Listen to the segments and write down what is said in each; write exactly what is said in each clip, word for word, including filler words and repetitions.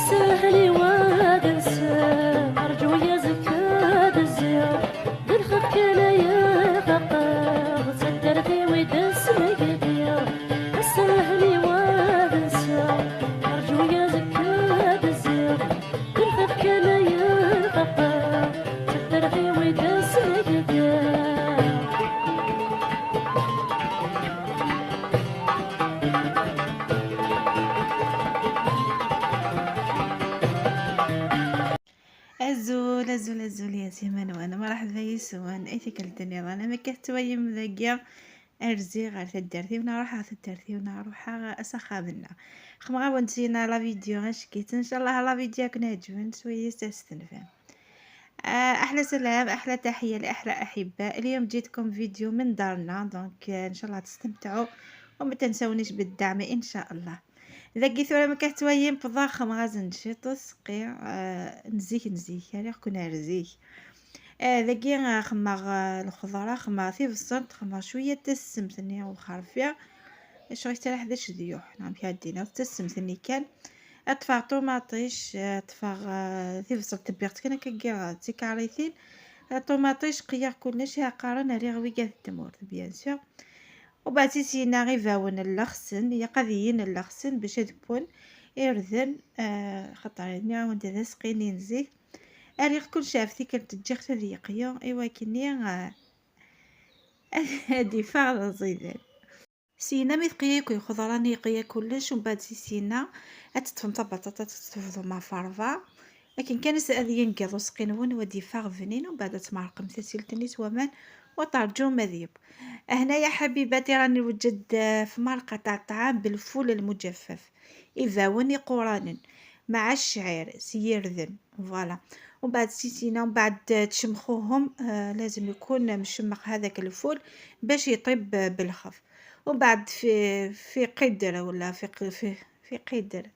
Ssahel i wad nsen, rǧu-yas akka ad zziɣ. D lxir kan ay xaqeɣ, d taddart-iw i d-smegdiɣ. Ssahel i wad nsen, rǧu-yas akka ad zziɣ. D lxir kan ay xaqeɣ, d taddart-iw i d-smegdiɣ. Azul, azul, azul, ya siman wan, مرحبا yes-wen, ay tikkelt nniḍen, amek i tettwayem dagi? Rziɣ ɣer taddart-iw, neɣ ruḥeɣ taddart-iw, neɣ ruḥeɣ s axxam-nneɣ. Xemɣ-awen-d sina la vidéo ackit, ncallah la vidéo ad ken-ɛeǧben, swayes ad s-tenfem. آه، أحلى سلام، أحلى تحية لأحلى أحباء. اليوم جيتكم فيديو من دارنا، donc، آه، إن شاء الله تستمتعوا وما تنسونيش بالدعم إن شاء الله. Dagi tura ma kahtwayin bḍaxem ɣazen ciṭ usqi, آه، نزيك نزيك، يعني كنا رزيك. آه، dagi، آه، خمغ، آه، الخضرة، خمغ تيبصلت، خمغ شوية تسمتني وخرفية. شغل ترى حدا شديوح، نعم، كي عدينا تسمتني كان. Ṭṭfeɣ ṭumaṭic, ṭṭfeɣ, eh, tibṣelt, tebbiɣ-tt kan akka, ggiɣ d tikarritin. Eh, ṭumaṭic, qeyyaɣ kullec, iɛeqqaren rriɣ wigad n tmurt, bien sûr. Ubeɛd sisina ibawen llexsen, iqadiyen llexsen bac ad wwen irden, eh, xaṭer nniɣ-awen-d d asqini n zik. Rriɣ kullec ɣef tikkelt, ǧǧiɣ-t ad yeqyu, i wakken-nni, eh, ad iffeɣ d aẓidan. Syin, mi teqya akk lxeḍra-nni, yeqya kullec, umbeɛd si syin-a ad teṭṭfem tabaṭaṭat ad tebḍum ɣef ṛṛebɛa. Akken kan ad yengeḍ useqqi-nwen u ad d-iffeɣ bnin, umbeɛd ad tmerqem tasilt-nni s waman u ad terǧum ad yeww. هنا يا حبيباتي راني وجدت، آه، في مرقة تاع الطعام بالفول المجفف، ibawen iquranen مع الشعير s yirden. Voilà. ومن بعد سيسينا، ومن بعد تشمخوهم، آه، لازم يكون مشمخ هذاك الفول باش يطيب بالخف. ومن بعد في، في قدر ولا في ق-، في، في قدر،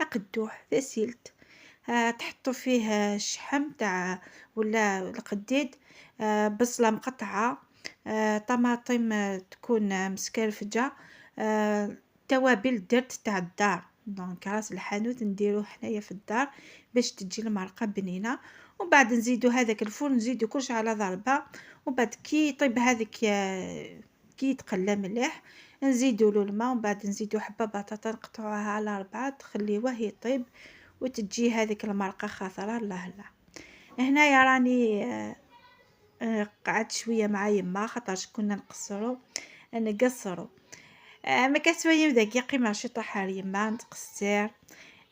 أقدوح، تسيلت، آه، تحطوا فيه الشحم تاع، ولا القديد، آه، بصلة مقطعة، آه، طماطم، آه، تكون مسكرفجة، آه، توابل درت تاع الدار، donc راس الحانوت نديروه حنايا في الدار باش تجي المرقة بنينة. ومن بعد نزيدو هذاك الفول، نزيدو كلش على ضربة، ومن بعد كي يطيب هذاك، آه، كي يتقلى مليح نزيدو له الماء، ومن بعد نزيدو حبة بطاطا نقطعوها على ربعة، تخليوه يطيب وتجي هذيك المرقة خاثرة. الله الله. هنايا راني، آه، آه، قعدت شوية مع يما خاطرش كنا نقصرو، نقصرو. آه، ما كتبين دقيقة ماشي طاحة يما نتقصر.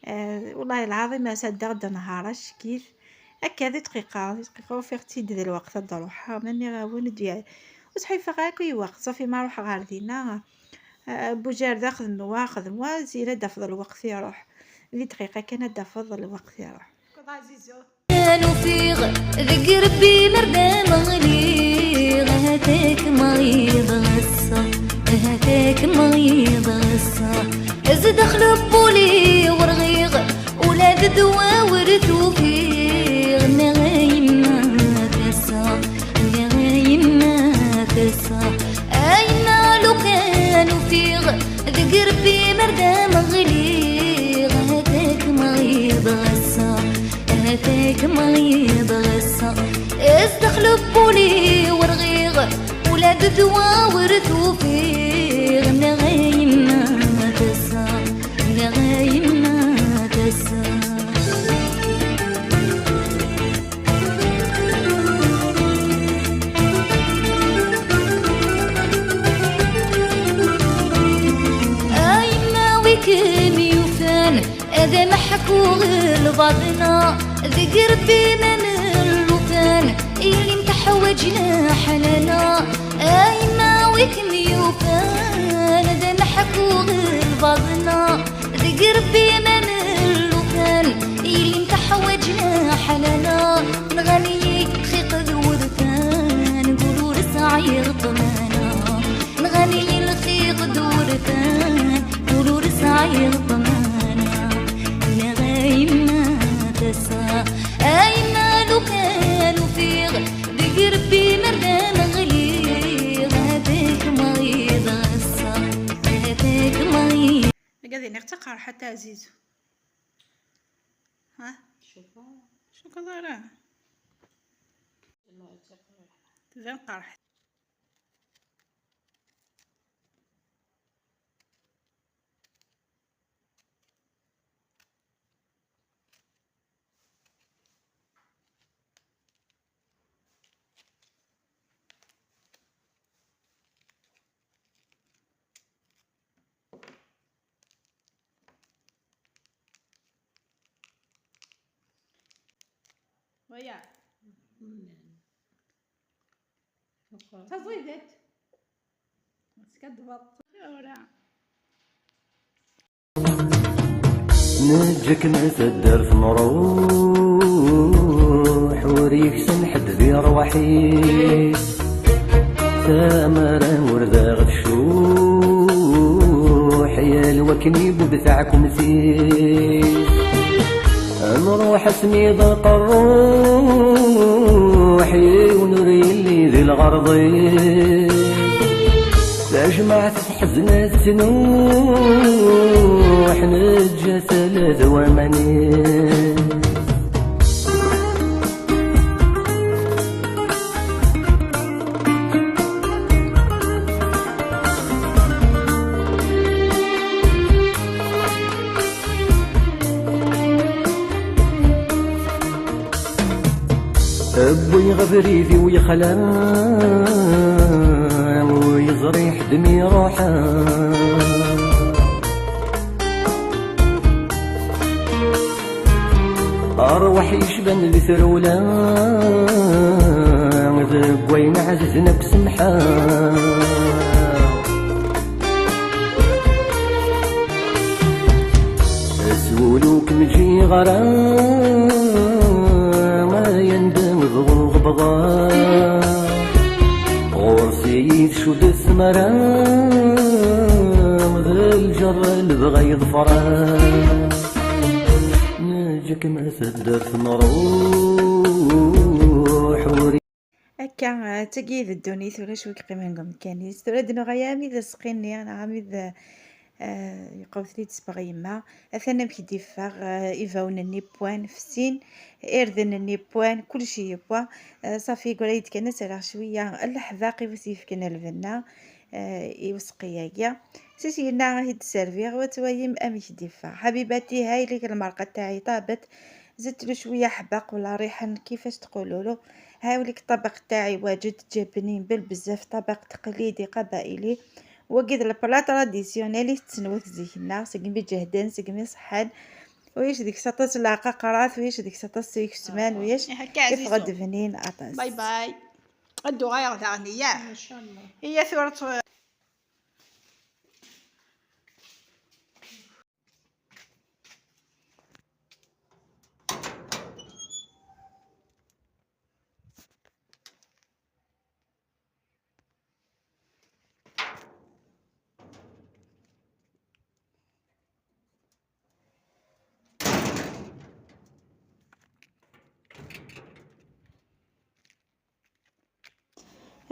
آه، والله العظيم ما صدق نهار اش كيف هكا. ذي دقيقة، ذي دقيقة وفيغ تيد ذي الوقت هاد روحها ماني غاون ديال. وصحي فغاكو يوقت صافي ما روح غار دينا. آه، بوجار دا خدم وا خدم وا زيرا دا فضل الوقت يروح. ذي دقيقة كان دا فضل الوقت يروح. كوضا عزيزو. Nufiɣ deg Rebbi mer d ameɣli, ahat-ak ma yebɣa ṣṣeḥ, ahat-ak ma yebɣa ṣṣeḥ. Zdaxel n wul-iw rɣiɣ, ula d ddwa ur t-ufiɣ. Nniɣ a yemma tasa, nniɣ a yemma tasa. A yemma lukan ufiɣ deg Rebbi mer d ameɣli, ahat-ak ma yebɣa ṣṣeḥ, ahat-ak ma yebɣa ṣṣeḥ. Zdaxel n wul-iw rɣiɣ, ula d ddwa ur t-ufiɣ. Nniɣ a yemma tasa, nniɣ a yemma tasa. A yemma wi kem-yufan, ad am-ḥkuɣ lbaḍna, deg Rebbi ma n llufan, ilin teḥwaǧ leḥnana. A yemma wi kem-yufan, ad am-ḥkuɣ lbaḍna, deg Rebbi ma n llufan, ilin teḥwaǧ leḥnana. Nɣan-iyi lxiq d wurfan, gul ur sɛiɣ ṭṭmana. Nɣan-iyi lxiq d wurfan, gul ur sɛiɣ ṭṭmana. Nniɣ a yemma tasa, a yemma lukan ufiɣ deg Rebbi mer d ameɣli, ahat-ak ma yebɣa ṣṣeḥ, ahat-ak قرحة تاع زيزو. ها؟ شوفوا. شوكولا راه. تبان قرحة. ويا. تزيدت. بس كدبط. ورا. نجك ما تدرت نروح وريك سنحد في روحي. تمرة ورد غتشوح يا الوكني بود تاعكم سيس. نروح سميد القروحي ونري اللي ذي الغرضي. تجمع تحزن السنوح نجا ثلاث ومانين. Wwiɣ abrid-iw yexlan, ur yeẓri ḥedd mi ruḥen. Arwaḥ yecban di trewla, deg wayen ɛzizen akk semḥen. S wul ur kem-ǧǧiɣ ara, ay anda dɣu ɣebḍeɣ. Ɣur-s iyi-tcudd tmara, d lǧerra lebɣa yeḍfran. Neǧǧ-kem a taddart nruḥ ur Akka, ah, d tagi i d ddunit, ulac wi yeqqimen deg umkan-is. Tura ad nuɣal armi d aseqqi-nni, neɣ armi d, ah, yeqwet-it-id sebɣ yemma. Atan amek d-iffeɣ, ah, ibawen-nni wwan, fessin, irden-nni wwan, kullec yewwa. Ah, ṣafi, yeggara-yi-d kan ad s-rreɣ cwiya n leḥbaq i s-yefken lbenna, ah, i useqqi-agi. Si syenna ad t-id-sserbiɣ, u ad twalim amek d-iffeɣ. Ḥabibati, ha ili-k lmerqa taɛi ṭabet, زدت له شوية حبق ولا ريحان كيفاش تقولوا له. هاوليك الطبق تاعي واجد، جا بنين بالبزاف، طبق تقليدي قبائلي. وقيد البلا تراديسيونيل اللي تسنوت زيكنا، سقمي جهدان، سقمي صحان. ويش ديك سطس العقاقرات، ويش ديك سطس سيكسمان، ويش هكا عزيزو. يفغد بنين عطاس. باي باي. غدو غير داغني، ياه. ان شاء الله. هي ثورة.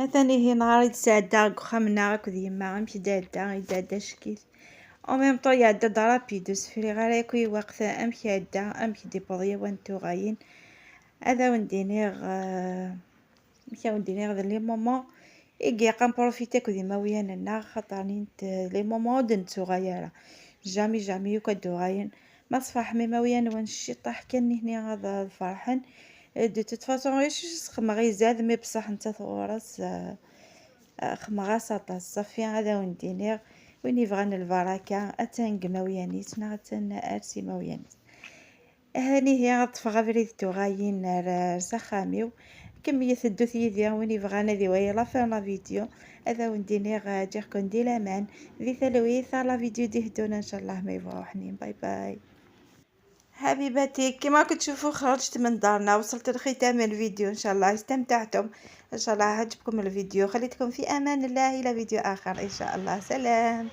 Atan ihi nahar i d-sɛeddaɣ deg uxxam-nneɣ akked yemma, amek d-iɛedda, i d-iɛedda ccekk-it. En même temps, iɛedda-d rapide, ur sfiliɣ ara akk i lweqt, amek iɛedda, amek d-iwweḍ yawan n tuɣayin. Ad awen-d-iniɣ, eh, amek awen-d-iniɣ, d les moments i ilaq ad nprofiti akked imawlan-nneɣ, xaṭer nint les moments ur d-nettuɣal ara. Jamais, jamais akk ad d-uɣalen. Ma tferḥem imawlan-nwen ciṭṭaḥ kan, nitni ad, ad ferḥen. De toute façon, ɣic sxemɣ izad, mi beṣṣeḥ nettat ɣur-s, eh, eh, xemɣ-as aṭas. Ṣafi, ad awen-d-iniɣ, win yebɣan lbaraka, attan deg imawlan-is, neɣ attan ar s imawlan-is. Anihi ad ṭṭfeɣ abrid tuɣalin ar, ar s axxam-iw. Kemmlet ddut yid-i, win yebɣan ad iwali la fin la vidéo. Ad awen-d-iniɣ, eh, ǧǧiɣ-ken di laman, di talwit, ar la vidéo d-iheddun, ncallah ma yebɣa uḥnin. Bye bye. حبيباتي، كما كتشوفوا خرجت من دارنا، وصلت لختام الفيديو. إن شاء الله استمتعتم، إن شاء الله عجبكم الفيديو. خليتكم في أمان الله، إلى فيديو آخر إن شاء الله. سلام.